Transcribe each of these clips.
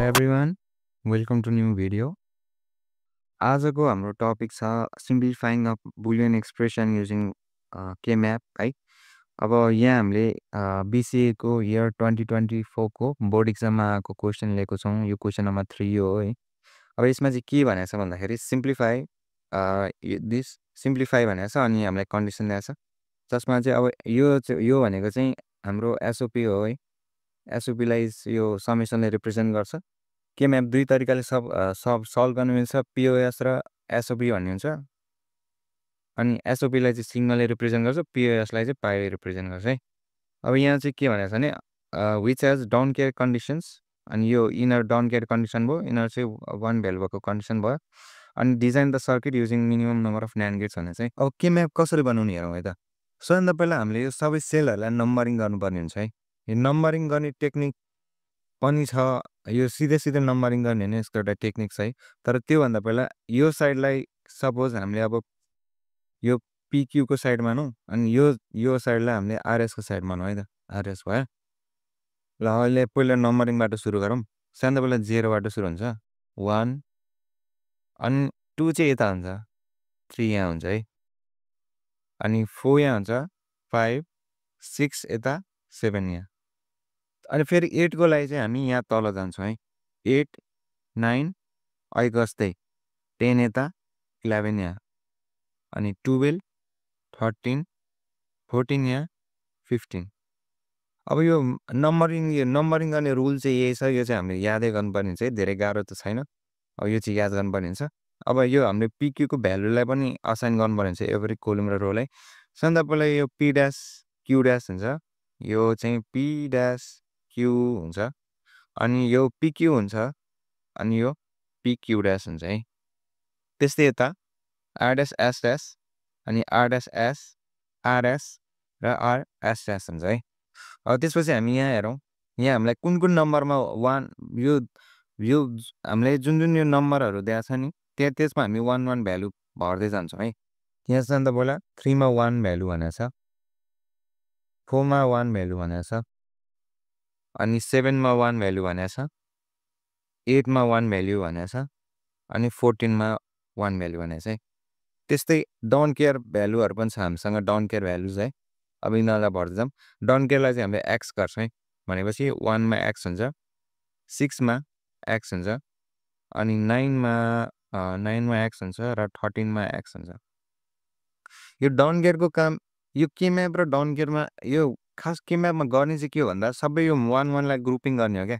everyone, welcome to new video. आजको हाम्रो topic छ simplifying a boolean expression using K-map है। अब यहाँ हामीले BCA को इयर 2024 को बोर्ड एक्जाममा आएको क्वेसन लिएको छौँ। यो क्वेसन नम्बर 3 हो है। अब यसमा चाहिँ के भनेको छ भन्दाखेरि सिम्प्लिफाई सिम्प्लिफाई भनेको छ अनि हामीलाई कन्डिसन दिएको छ। जसमा चाहिँ अब यो भनेको चाहिँ हाम्रो एसओपी हो है। एसओपीलाई यो समेसनले रिप्रेजेन्ट गर्छ। K-map दुई तरिकाले सल्भ गर्न मिल्छ, POS र SOP भन्ने हुन्छ। अनि SOPलाई चाहिँ सिग्नलले रिप्रेजेन्ट गर्छ, POSलाई चाहिँ पाइले रिप्रेजेन्ट गर्छ है। अब यहाँ चाहिँ के भनेको छ भने which has don't care conditions, अनि यो इनर डोन्ट केयर कन्डिसन भयो, इनर चाहिँ 1 भ्यालु भएको कन्डिसन भयो। अनि design the circuit using minimum number of NAND gates भने चाहिँ अब K-map कसरी बनाउने हेरौँ है त। सबैभन्दा पहिला हामीले यो सबै सेलहरूलाई नम्बरिङ गर्नुपर्ने हुन्छ है। यो नम्बरिङ गर्ने टेक्निक पनि छ। यो सिधै नम्बरिङ गर्ने होइन, यसको एउटा टेक्निक छ है। तर त्योभन्दा पहिला यो साइडलाई सपोज हामीले अब यो PQ को साइड मानौँ, अनि यो साइडलाई हामीले RS को साइड मानौँ है त। RS भयो। ल अहिले पहिला नम्बरिङबाट सुरु गरौँ। सबैभन्दा पहिला 0 बाट सुरु हुन्छ, 1 अनि 2 चाहिँ यता हुन्छ, 3 यहाँ हुन्छ है। अनि 4 यहाँ हुन्छ, 5 6 यता, 7 यहाँ। अनि फेरि 8 को लागि चाहिँ हामी यहाँ तल जान्छौँ है। 8 9 गस्दै 10 यता, 11 यहाँ। अनि 12 13 14 यहाँ, 15। अब यो नम्बरिङ गर्ने रुल चाहिँ यही छ। यो चाहिँ हामीले यादै गर्नुपर्ने हुन्छ है, धेरै गाह्रो त छैन। अब यो चाहिँ याद गर्नुपर्ने हुन्छ। अब यो हामीले PQ को भ्यालुलाई पनि असाइन गर्नुपर्ने हुन्छ, एभ्री कोलम र रोलाई। सबभन्दा पहिला यो P ड्यास Q ड्यास हुन्छ, यो चाहिँ P ड्यास Q हुन्छ, अनि यो PQ हुन्छ, अनि यो PQ ड्यास हुन्छ है। त्यस्तै यता R ड्यास S ड्यास, अनि R ड्यास S, RS र RS ड्यास हुन्छ है। अब त्यसपछि हामी यहाँ हेरौँ, यहाँ हामीलाई कुन नम्बरमा 1 यो हामीले जुन यो नम्बरहरू दिएको छ नि, त्यसमा हामी 1 1 भ्यालु भर्दै जान्छौँ है। यहाँ चाहिँ त पहिला 3 मा 1 भ्यालु भनेको छ, 4 मा 1 भ्यालु भनेको छ, अनि 7 मा 1 भ्यालु भनेको छ, 8 मा 1 भ्यालु भनेको छ, अनि 14 मा 1 भ्यालु भनेको छ है। त्यस्तै डोन्ट केयर भ्यालुहरू पनि छ हामीसँग, डोन्ट केयर भ्यालुज है। अब यिनीहरूलाई भर्दै जाऊँ। डोन्ट केयरलाई चाहिँ हामीले एक्स गर्छौँ है। भनेपछि 1 मा एक्स हुन्छ, 6 मा एक्स हुन्छ, अनि 9 मा एक्स हुन्छ, र 13 मा एक्स हुन्छ। यो डोन्ट केयरको काम यो K-map र डोन्ट केयरमा यो खास K-mapमा गर्ने चाहिँ के हो भन्दा सबै यो 1 1 लाई ग्रुपिङ गर्ने हो क्या।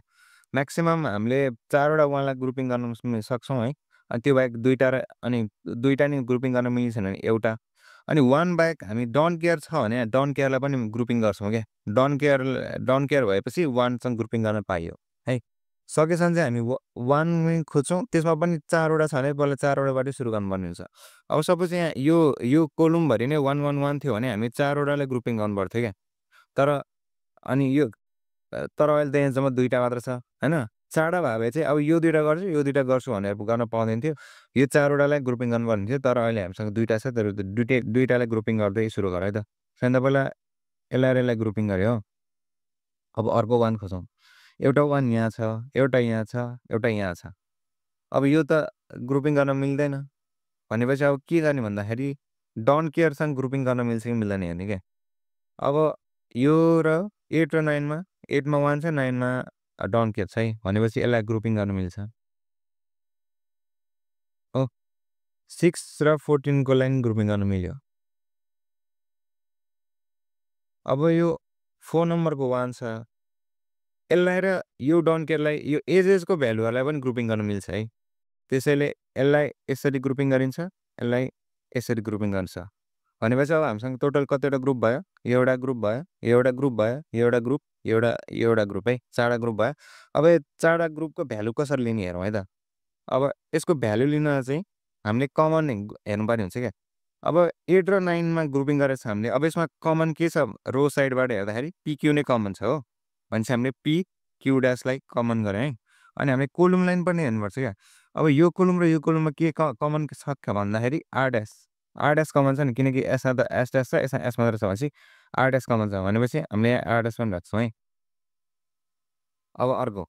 म्याक्सिमम हामीले 4 वटा 1 लाई ग्रुपिङ गर्न सक्छौँ है। अनि त्यो बाहेक दुईटा नि ग्रुपिङ गर्न मिल्छ भने एउटा। अनि 1 बाहेक हामी डोन्ट केयर छ भने डोन्ट केयरलाई पनि ग्रुपिङ गर्छौँ क्या। डोन्ट केयर भएपछि 1 सँग ग्रुपिङ गर्न पाइयो है। सकेसम्म चाहिँ हामी 1 खोज्छौँ, त्यसमा पनि 4 वटा छ भने पहिला 4 वटाबाटै सुरु गर्नुपर्ने हुन्छ। अब सपोज यहाँ यो कोलमभरि नै 1 1 1 थियो भने हामी 4 वटालाई ग्रुपिङ गर्नुपर्थ्यो क्या। तर अहिले त यहाँसम्म 2टा मात्र छ होइन। 4टा भयो भने चाहिँ अब यो 2टा गर्छु, यो 2टा गर्छु भनेर गर्न पाउँदैन थियो। यो 4 वटालाई ग्रुपिङ गर्नुपर्ने थियो। तर अहिले हामीसँग 2टा छ, तर 2टालाई ग्रुपिङ गर्दै सुरु गर है त। सबभन्दा पहिला यसलाई ग्रुपिङ गऱ्यो। अब अर्को 1 खोजौँ। एउटा 1 यहाँ छ, एउटा यहाँ छ, एउटा यहाँ छ। अब यो त ग्रुपिङ गर्न मिल्दैन। भनेपछि अब के गर्ने भन्दाखेरि डोन्ट केयरसँग ग्रुपिङ गर्न मिल्छ कि मिल्दैन हेर्ने क्या। अब यो र 8 र 9 मा 8 मा 1 छ, 9 मा डोन्ट केयर छ है। भनेपछि यसलाई ग्रुपिङ गर्न मिल्छ। हो 6 र 14 को लाइन ग्रुपिङ गर्न मिल्यो। अब यो 4 नम्बरको 1 छ, यसलाई र यो डोन्ट केयरलाई यो एजेसको भ्यालुहरूलाई पनि ग्रुपिङ गर्न मिल्छ है। त्यसैले यसलाई यसरी ग्रुपिङ गरिन्छ, यसलाई यसरी ग्रुपिङ गर्छ। भनेपछि अब हामीसँग टोटल कतिवटा ग्रुप भयो? एउटा ग्रुप भयो, एउटा ग्रुप भयो, एउटा ग्रुप, एउटा ग्रुप है। 4वटा ग्रुप भयो। अब यो 4वटा ग्रुपको भ्यालु कसरी लिने हेरौँ है त। अब यसको भ्यालु लिन चाहिँ हामीले कमन हेर्नुपर्ने हुन्छ क्या। अब 8 र 9 मा ग्रुपिङ गरेछ हामीले। अब यसमा कमन के छ? रो साइडबाट हेर्दाखेरि PQ नै कमन छ हो। भनेपछि हामीले PQ ड्यासलाई कमन गऱ्यौँ है। अनि हामीले कोलम लाइन पनि हेर्नुपर्छ क्या। अब यो कोलम र यो कोलममा के कमन छ भन्दाखेरि R ड्यास कमन छ नि, किनकि यसमा त S ड्यास छ, यसमा S मात्र छ भनेपछि R ड्यास कमन छ। भनेपछि हामीले यहाँ R ड्यास पनि राख्छौँ है। अब अर्को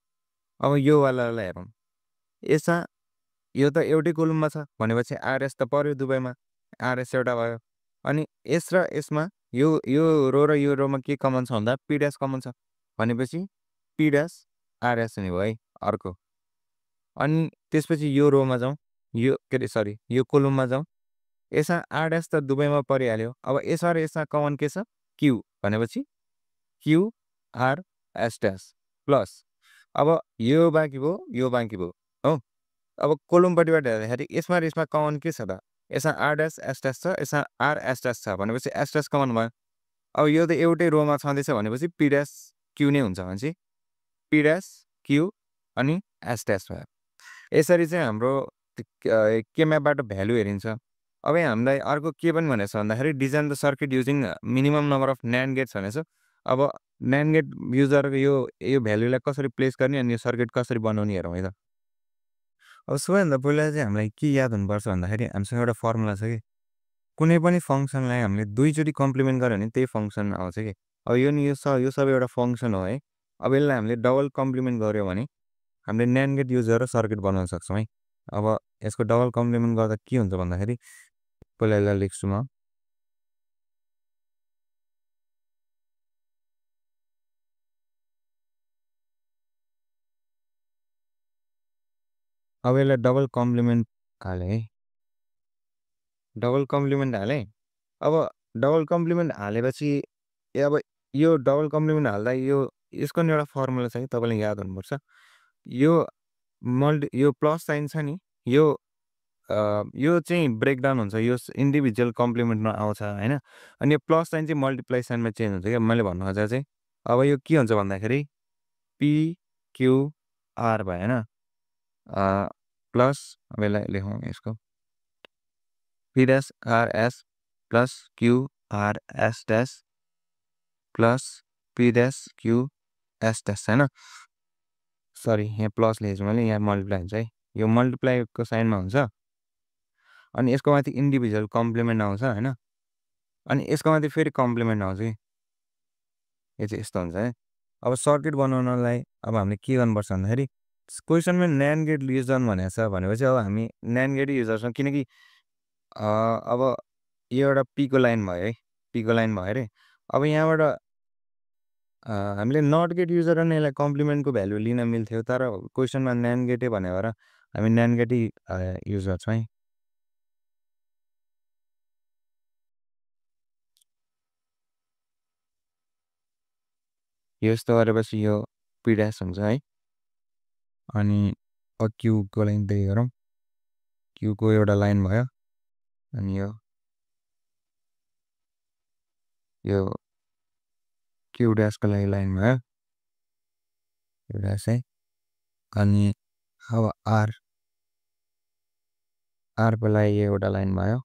अब यो वालालाई हेरौँ। यसमा यो त एउटै कोलममा छ भनेपछि आरएस त पर्यो दुवैमा। आरएस एउटा भयो। अनि एस र यसमा यो रो र यो रोमा के कमन छ भन्दा पी ड्यास कमन छ। भनेपछि पी ड्यास आरएस हुने भयो है अर्को। अनि त्यसपछि यो रोमा जाउँ। यो के अरे सरी यो कोलममा जाउँ। यसमा आर ड्यास त दुवैमा परिहाल्यो। अब यसमा र यसमा कमन के छ? क्यू भनेपछि Q R S dash plus अब यो बाँकी भयो, यो बाँकी भयो हो। अब कोलमपट्टिबाट हेर्दाखेरि यसमा र यसमा कमन के छ त? यसमा आर ड्यास एस ड्यास छ, यसमा आर एस ड्यास छ भनेपछि एस ड्यास कमन भयो। अब यो त एउटै रोमा छँदैछ भनेपछि पी ड्यास क्यू नै हुन्छ भनेपछि पी ड्यास क्यू अनि एस ड्यास भयो। यसरी चाहिँ हाम्रो के म्यापबाट भ्यालु हेरिन्छ। अब यहाँ हामीलाई अर्को के पनि भनेको छ भन्दाखेरि design the circuit using minimum number of NAND gates भनेको छ। अब न्यान्ड गेट युजर यो भ्यालुलाई कसरी प्लेस गर्ने अनि यो सर्किट कसरी बनाउने हेरौँ है त। अब सबैभन्दा पहिला चाहिँ हामीलाई के याद हुनुपर्छ भन्दाखेरि हामीसँग एउटा फर्मुला छ कि कुनै पनि फङ्सनलाई हामीले दुईचोटि कम्प्लिमेन्ट गर्यो भने त्यही फङ्सन आउँछ कि। अब यो नि यो सबै एउटा फङ्सन हो है। अब यसलाई हामीले डबल कम्प्लिमेन्ट गऱ्यो भने हामीले न्यान्ड गेट युज गरेर सर्किट बनाउन सक्छौँ है। अब यसको डबल कम्प्लिमेन्ट गर्दा के हुन्छ भन्दाखेरि पहिला यसलाई लेख्छु म। अब यसलाई डबल कम्प्लिमेन्ट हालेँ है। डबल कम्प्लिमेन्ट हालेँ। अब डबल कम्प्लिमेन्ट हालेपछि अब यो डबल कम्प्लिमेन्ट हाल्दा यसको नि एउटा फर्मुला छ है तपाईँलाई याद हुनुपर्छ। यो प्लस साइन छ नि यो चाहिँ ब्रेकडाउन हुन्छ। यो इन्डिभिजुअल कम्प्लिमेन्टमा आउँछ होइन। अनि यो प्लस साइन चाहिँ मल्टिप्लाई साइनमा चेन्ज हुन्छ क्या मैले भन्नु खोजेको चाहिँ। अब यो के हुन्छ भन्दाखेरि पिक्युआर भयो होइन। प्लस अब यसलाई लेखौँ यसको P dash RS plus QRS dash plus P dash QS dash होइन। सरी यहाँ प्लस लेखेछु मैले, यहाँ मल्टिप्लाई हुन्छ है। यो मल्टिप्लाईको साइनमा हुन्छ। अनि यसको माथि इन्डिभिजुअल कम्प्लिमेन्ट आउँछ होइन। अनि यसको माथि फेरि कम्प्लिमेन्ट आउँछ कि यो चाहिँ यस्तो हुन्छ है। अब सर्किट बनाउनलाई अब हामीले के गर्नुपर्छ भन्दाखेरि क्वेसनमा न्यान्ड गेट युज गर्नु भनेको छ भनेपछि अब हामी न्यान्ड गेट युज गर्छौँ किनकि अब यो एउटा पीको लाइन भयो है। पीको लाइन भयो अरे। अब यहाँबाट हामीले नट गेट युज गरेर यसलाई कम्प्लिमेन्टको भ्यालु लिन मिल्थ्यो तर क्वेसनमा न्यान्ड गेटै भनेको भएर हामी न्यान्ड गेटै युज गर्छौँ है। यस्तो गरेपछि यो पी ड्यास हुन्छ है। अनि क्युको लाइन त्यही गरौँ। क्युको एउटा लाइन भयो। अनि यो क्यु ड्यासको लागि लाइन भयो क्यु ड्यास है। अनि अब आरको लागि एउटा लाइन भयो।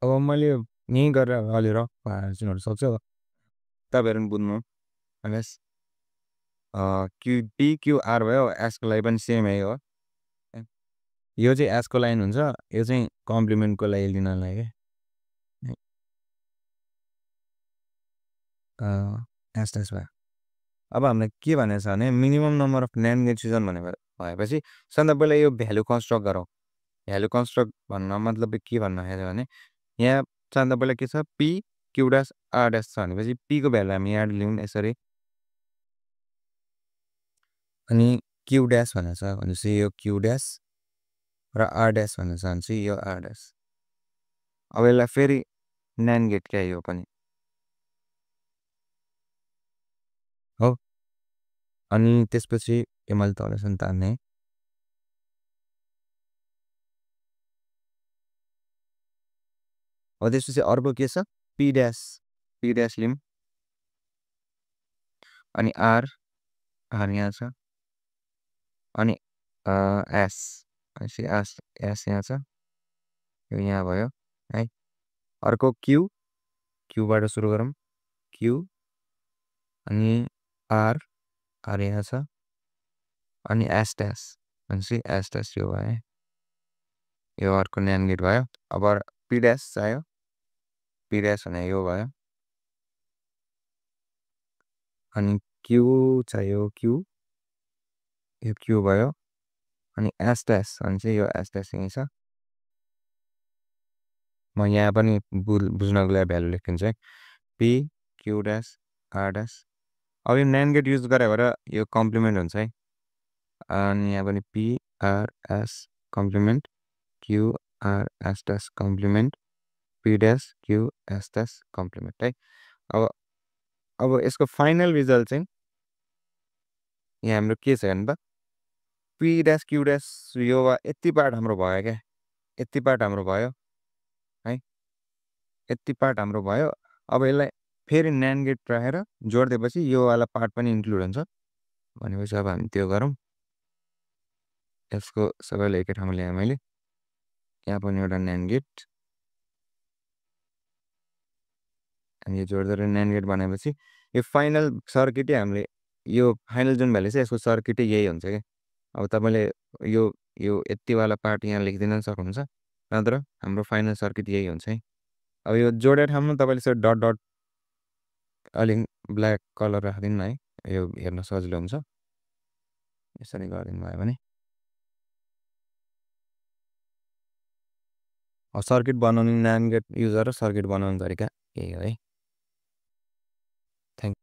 अब मैले यहीँ गरेर अलि रफ चिन्हहरू सक्छु अब तपाईँहरू पनि बुझ्नु हस्। पिक्युआर भयो। एसको लागि पनि सेम है हो। यो चाहिँ एसको लाइन हुन्छ। यो चाहिँ कम्प्लिमेन्टको लागि लिनलाई एस ड्यास भयो। अब हामीलाई के भनेको छ भने minimum number of NAND gate सिजन भएपछि सबभन्दा पहिला यो भ्यालु कन्स्ट्रक्ट गरौँ। भ्यालु कन्स्ट्रक्ट भन्न मतलब के भन्नु खोजेको भने यहाँ सबभन्दा पहिला के छ P Q dash R dash छ भनेपछि पीको भ्यालु हामी यहाँ लिउँ यसरी। अनि क्यु ड्यास भनेको छ भनेपछि यो क्यु ड्यास र आर ड्यास भनेको छ भनेपछि यो आर ड्यास। अब यसलाई फेरि न्यान्ड गेट क्या यो पनि हो। अनि त्यसपछि यो मैले तलसम्म तान्ने। हो त्यसपछि अर्को के छ पी ड्यास लिउँ। अनि आर यहाँ छ। अनि एस एस यहाँ छ। यो यहाँ भयो है। अर्को क्युबाट सुरु गरौँ। क्यु अनि आर यहाँ छ। अनि एस ड्यास भनेपछि एस ड्यास यो भयो। यो अर्को न्यान्ड गेट भयो। अब पी ड्यास आयो। पी ड्यास भने यो भयो अनि क्यू चाहियो क्यू यो क्यू भयो अनि एस ड्यास भने चाहिँ यो एस ड्यास यही छ म यहाँ पनि बुझ्नको लागि भ्यालु लेखिदिन्छु है P Q dash R dash अब यो NAND गेट युज गरे भएर यो कम्प्लिमेन्ट हुन्छ है अनि यहाँ पनि P R S complement Q R S dash complement P dash Q S dash complement है अब यसको फाइनल रिजल्ट चाहिँ यहाँ हाम्रो के छ हेर्नु त पी ड्यास क्यू ड्यास यो यति पार्ट हाम्रो भयो क्या यति पार्ट हाम्रो भयो है यति पार्ट हाम्रो भयो अब यसलाई फेरि NAND गेट राखेर जोडिदिएपछि यो वाला पार्ट पनि इन्क्लुड हुन्छ भनेपछि अब हामी त्यो गरौँ यसको सबैलाई एकै ठाउँमा ल्याएँ मैले यहाँ पनि एउटा NAND गेट अनि यो जोड्दै NAND गेट बनाएपछि यो फाइनल सर्किटै हामीले यो फाइनल जुन भ्यालु छ यसको सर्किटै यही हुन्छ क्या अब तपाईँले यो यो यतिवाला पार्ट यहाँ लेखिदिन सक्नुहुन्छ नत्र हाम्रो फाइनल सर्किट यही हुन्छ है अब यो जोडेर ठाउँमा तपाईँले यसो डट डट अलिक ब्ल्याक कलर राखिदिनु न है यो हेर्न सजिलो हुन्छ यसरी गरिदिनु भयो भने सर्किट बनाउने NAND गेट युज गरेर सर्किट बनाउने तरिका यही हो है थ्याङ्क